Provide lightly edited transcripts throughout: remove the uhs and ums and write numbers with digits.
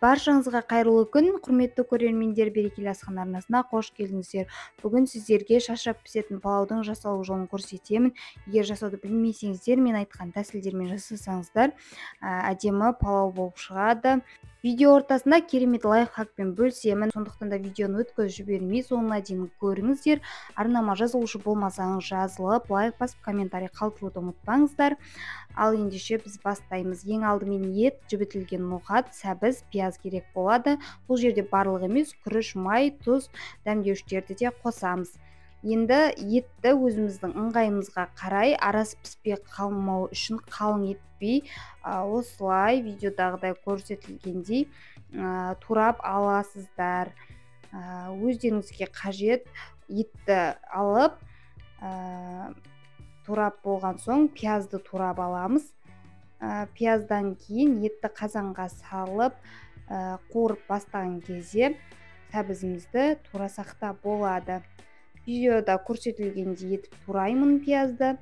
Баршаңызға қайырлы күн, құрметті көрермендер, Берекелі асхана арнасына қош келдіңіздер. Бүгін сіздерге шашырап пісетін палаудың жасалу жолын көрсетемін. Егер жасауды білмесеңіздер, мен айтқан тәсілдермен жасасаңыздар, әдемі палау болып шығады. Видео ортасында керемет лайфхакпен бөлісемін. Сондықтан да видеоны өткізіп жібермей соңына дейін көріңіздер. Арнама жазылушы болмасаңыз жазылып, лайк басып, комментарий қалдыруды ұмытпаңыздар. Ал ендеше біз бастаймыз. Ең алдымен ет, жібітілген ноқат, сәбіз, пияз керек болады. Бұл жерде барлық емес, күріш, май, тұз, дәмдеуіштерді де қосамыз. Енді етті өзіміздің ыңғайымызға қарай арасы піспей қалмау үшін қалың етпей, осылай видеодағыдай көрсетілгендей турап аласыздар. Өздеріңізге қажет етті алып, турап болған соң пиязды турап аламыз. Пияздан кейін етті қазанға салып, қуырып бастаған кезде сәбізімізді турасақ та болады. Видеода көрсетілгендей етіп тураймын пиязды.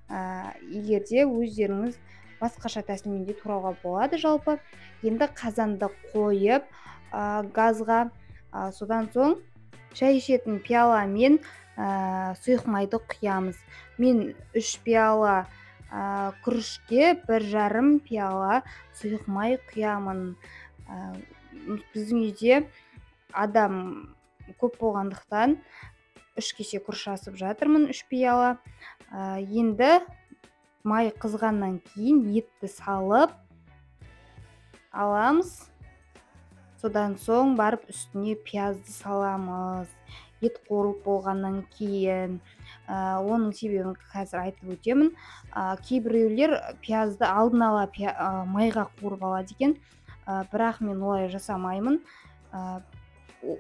Егер де өздеріңіз басқаша тәсілмен де турауға болады жалпы. Енді қазанды қойып, газға, содан соң шай ішетін пиаламен сұйық майды құямыз. Мен 3 пиала күрішке 1,5 пиала сұйық май құямын. Біздің үйде адам көп болғандықтан 3 кесе күріш асып жатырмын, 3 пиала. Енді май қызғаннан кейін етті салып аламыз. Содан соң барып үстіне пиязды саламыз. Ет қуырылып болғаннан кейін, оның себебін қазір айтып өтемін. Кейбіреулер пиязды алдын ала майға қуырып алады екен, бірақ мен олай жасамаймын.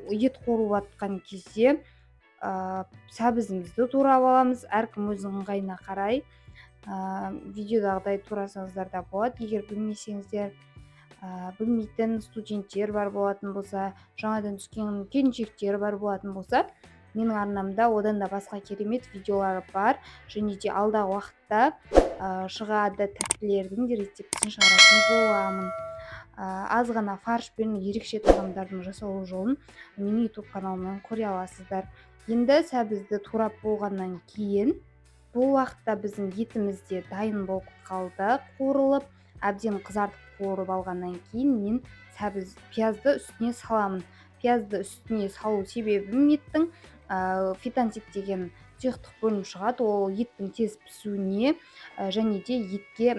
Ет қуырылып жатқан кезде сәбізімізді турап аламыз. Әркім өзінің ыңғайына қарай видеодағыдай турасаңыздар да болады. Егер білмесеңіздер, білмейтін студенттер бар болатын болса, жаңадан түскен келіншектер бар болатын болса, менің арнамда одан да басқа керемет видеолар бар. Және де алдағы уақытта шығады тәттілердің де рецептісін шығаратын боламын. Аз ғана фаршпен ерекше тағамдардың жасалу жолын менің YouTube каналымнан көре аласыздар. Енді сәбізді турап болғаннан кейін, бұл уақытта біздің етіміз де дайын болып қалды, қуырылып, әбден қызартып қуырып алғаннан кейін мен сәбіз пиязды үстіне саламын. Пиязды үстіне салу себебім еттің фитонцид деген сұйықтық бөлім шығады, ол еттің тез пісуіне және де етке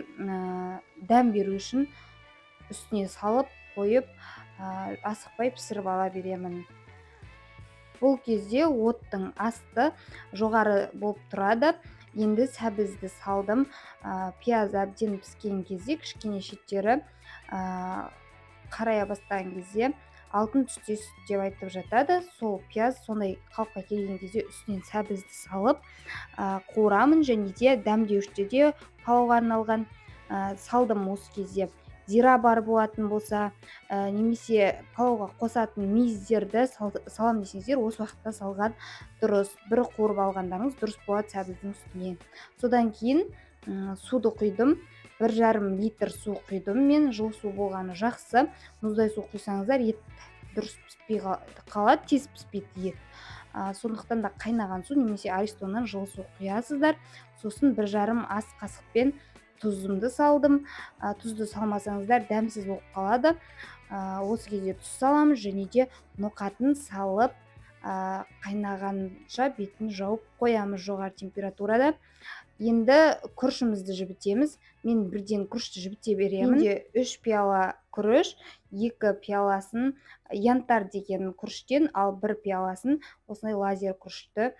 дәм беру үшін үстіне салып қойып, асықпай пісіріп ала беремін. Бұл кезде оттың асты жоғары болып тұрады. Енді сәбізді салдым. Пияз әбден піскен кезде кішкене шеттері қарая бастаған кезде алтын түстес деп айтып жатады. Сол пияз сондай қалыпқа келген кезде үстінен сәбізді салып, қуырамын. Және де дәмдеуішті де палауға арналған салдым. Осы кезде зира бар болатын болса, немесе палауға қосатын мейіздерді салам десеңіздер, осы уақытта салған дұрыс. Бір қуырып алғандарыңыз дұрыс болады сәбіздің үстіне. Содан кейін суды құйдым. 1,5 литр су құйдым мен. Жылы су болғаны жақсы. Мұздай су құйсаңыздар ет дұрыс піспей қалады, тез піспейді ет. Сондықтан да қайнаған су немесе аристоннан жылы су құясыздар. Сосын 1,5 ас қасықпен тұзымды салдым. Тұзды салмасаңыздар дәмсіз болып қалады. Осы кезде тұз саламыз және де ноқатын салып, қайнағанша бетін жауып қоямыз жоғары температурада. Енді күрішімізді жібітеміз. Мен бірден күрішті жібіте беремін. Менде 3 пиала күріш, 2 пиаласын янтарь деген күріштен, ал 1 пиаласын осындай лазер күрішті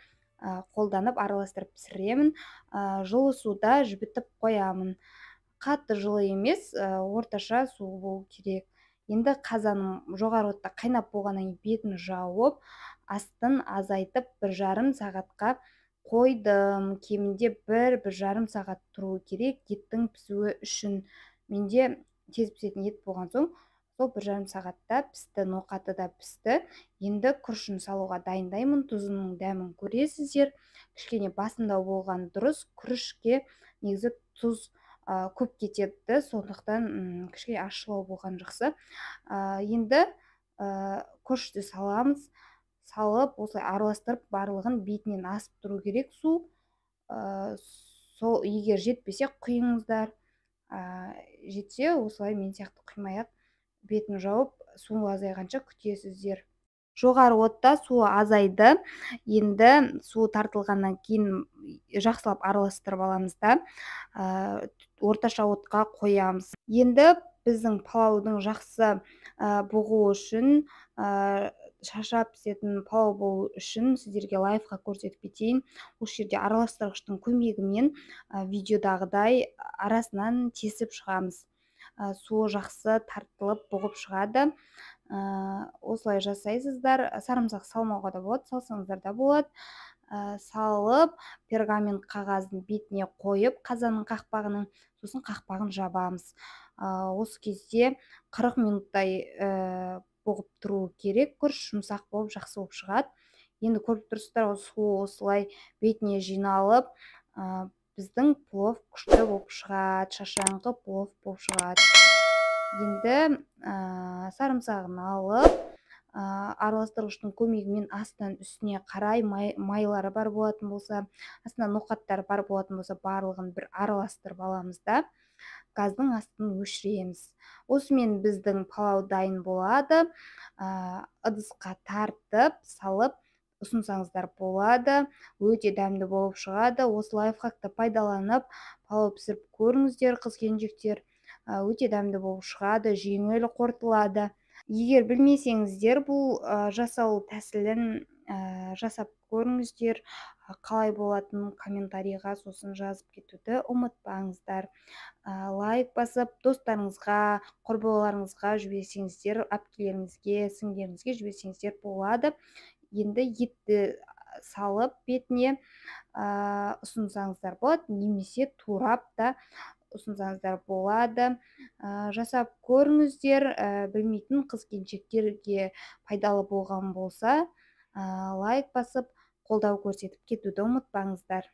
қолданып араластырып пісіремін. Жылы суда жібітіп қоямын. Қатты жылы емес, орташа су болу керек. Енді қазаным жоғары отта қайнап болғаннан кейін бетін жауып, астын азайтып 1,5 сағатқа қойдым. Кемінде 1-1,5 сағат тұру керек еттің пісуі үшін. Менде тез пісетін ет болған соң, сол 1,5 сағатта пісті, ноқаты да пісті. Енді күрішін салуға дайындаймын. Тұзының дәмін көресіздер. Кішкене басымдау болған дұрыс. Күрішке негізі тұз көп кетеді, сондықтан кішкене ащылау болған жақсы. Енді күрішті саламыз. Салып, осылай араластырып, барлығын бетінен асып тұру керек су. Сол егер жетпесе құйыңыздар, жетсе осылай мен сияқты құймай-ақ бетін жауып, су азайғанша күтесіздер. Жоғары отта суы азайды. Енді су тартылғаннан кейін жақсылап араластырып аламыз да, орташа отқа қоямыз. Енді біздің палаудың жақсы бұғуы үшін, шашап пісетін палау болу үшін сіздерге лайфхак көрсетіп кетейін. Осы жерде араластырғыштың көмегімен видеодағыдай арасынан тесіп шығамыз. Суы жақсы тартылып бұғып шығады. Осылай жасайсыздар. Сарымсақ салмауға да болады, салсаңыздар да болады. Салып, пергамент қағазын бетіне қойып, қазанның қақпағының, сосын қақпағын жабамыз. Осы кезде 40 минуттай бұғып тұру керек, күріш жұмсақ болып, жақсы болып шығады. Енді көріп тұрсыздар, су осылай бетіне жиналып, біздің плов күшті болып шығады, шашыраңқы плов болып шығады. Енді сарымсағын алып, араластырғыштың көмегімен астынан үстіне қарай майлары бар болатын болса, астынан ноқаттары бар болатын болса, барлығын бір араластырып аламыз да, газдың астын өшіреміз. Осымен біздің палау дайын болады. Ыдысқа тартып, салып ұсынсаңыздар болады. Өте дәмді болып шығады. Осы лайфхакты пайдаланып, палау пісіріп көріңіздер, қыз келіншектер. Өте дәмді болып шығады, жеңіл қорытылады. Егер білмесеңіздер, бұл жасау тәсілін жасап көріңіздер, қалай болатынын комментарийға сосын жазып кетуді ұмытпаңыздар. Лайк басып, достарыңызға, құрбыларыңызға жіберсеңіздер, әпкелеріңізге, сіңлілеріңізге жіберсеңіздер болады. Енді етті салып бетіне ұсынсаңыздар болады, немесе турап та ұсынсаңыздар болады. Жасап көріңіздер, білмейтін қыз келіншектерге пайдалы болған болса, лайк басып, қолдау көрсетіп кетуді ұмытпаңыздар.